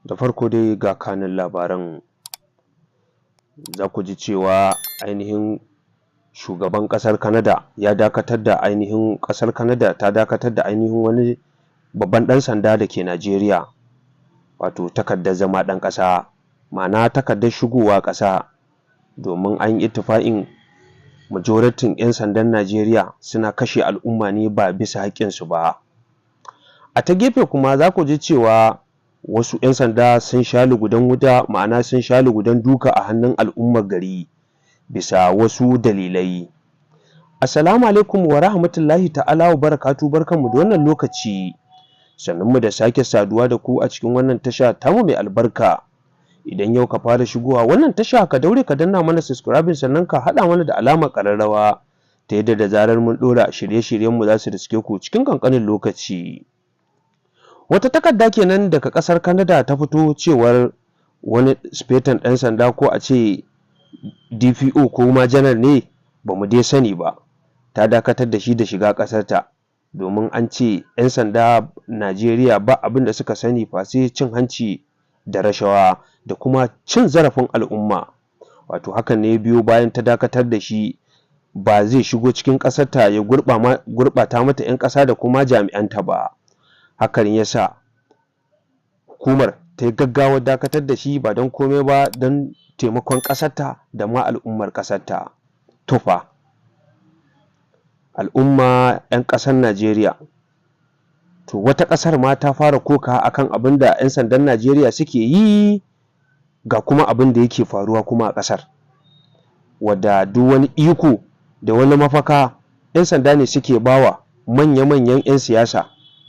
Da farko dai ga kanun labaran. Za ku ji cewa ainihin shugaban ƙasar Canada ya dakatar da, ainihin ƙasar Canada ta dakatar da ainihin wani babban ɗan sanda da ke Najeriya, wato takardar zama ɗan ƙasa, ma'ana takardar shigowa ƙasa, domin an yi ittifaƙin majorityn 'yan sandan Najeriya suna kashe al'umma ne ba bisa haƙƙinsu ba. A ta gefe kuma za ku ji cewa wasu 'yan sanda sun sha lugudan wuta, ma'ana sun sha lugudan duka a hannun al'ummar gari bisa wasu dalilai. Assalamu alaikum wa rahmatullahi ta'ala wa barakatuhu. Barkanmu da wannan lokaci, sannunmu da sake saduwa da ku a cikin wannan tasha tamu mai albarka. Idan yau ka fara shigowa wannan tasha, ka daure ka danna mana subscribing, sannan ka haɗa mana da alamar ƙararrawa, ta yadda da zarar mun ɗora shirye-shiryenmu za su riske ku cikin ƙanƙanin lokaci. Wata takarda kenan daga ƙasar Canada ta fito cewar wani sufetan ɗan sanda, ko a ce DPO ko ma janar ne, ba mu dai sani ba, ta dakatar da shi da shiga ƙasarta, domin an ce 'yan sanda Najeriya ba abin da suka sani face cin hanci da rashawa da kuma cin zarafin al'umma. Wato hakan ne ya biyo bayan ta dakatar da shi, ba zai shigo cikin ƙasarta ya gurɓata mata 'yan ƙasa da kuma jami'anta ba. Hakan ya sa hukumar ta yi gaggawar dakatar da shi, ba don komai ba don taimakon ƙasarta da ma al'ummar ƙasarta. To fa, al'umma 'yan ƙasar Najeriya, to wata ƙasar ma ta fara kokawa akan abin da 'yan sandan Najeriya suke yi, ga kuma abin da yake faruwa kuma a ƙasar, wadda duk wani iko da wani mafaka 'yan sanda ne suke bawa manya-manyan 'yan siyasa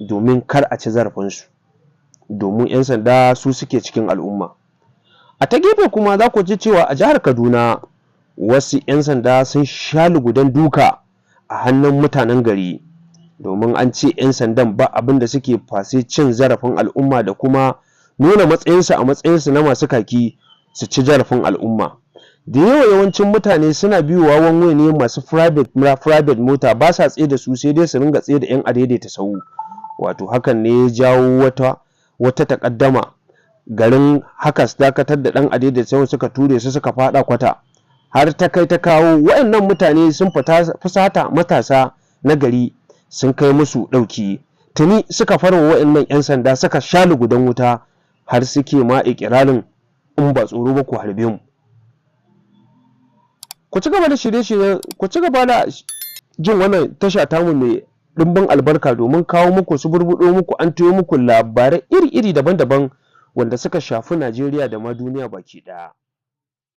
domin kar a ci zarafinsu, domin 'yan sanda su suke cikin al'umma. A ta gefe kuma za ku ji cewa a jihar Kaduna wasu 'yan sanda sun sha lugudan duka a hannun mutanen gari, domin an ce 'yan sandan ba abin da suke face cin zarafin al'umma da kuma nuna matsayinsu a matsayinsu na masu kaki, su ci zarafin al'umma. Da yawa yawancin mutane suna biyowa one way ne, masu private mota ba sa tsaida da su, sai dai su ringa tsaida 'yan adaidaita sahu. Wato hakan ne ya jawo wata takaddama. Garin haka su dakatar da ɗan adaidaita sahu, suka ture su suka faɗa kwata, har ta kai ta kawo waɗannan mutane sun fusata, matasa na gari sun kai musu ɗauki. Tuni suka farwa waɗannan 'yan sanda, suka sha lugudan wuta, har suke ma iƙirarin in ba tsoro ba ku harbe mu. Ku ci gaba da shirye-shirye, ku ci gaba da jin wannan tasha tamu mai ɗimbin albarka, domin kawo muku su burbuɗo muku an tayo muku labarai iri-iri daban-daban wanda suka shafi Najeriya da ma duniya baki ɗaya.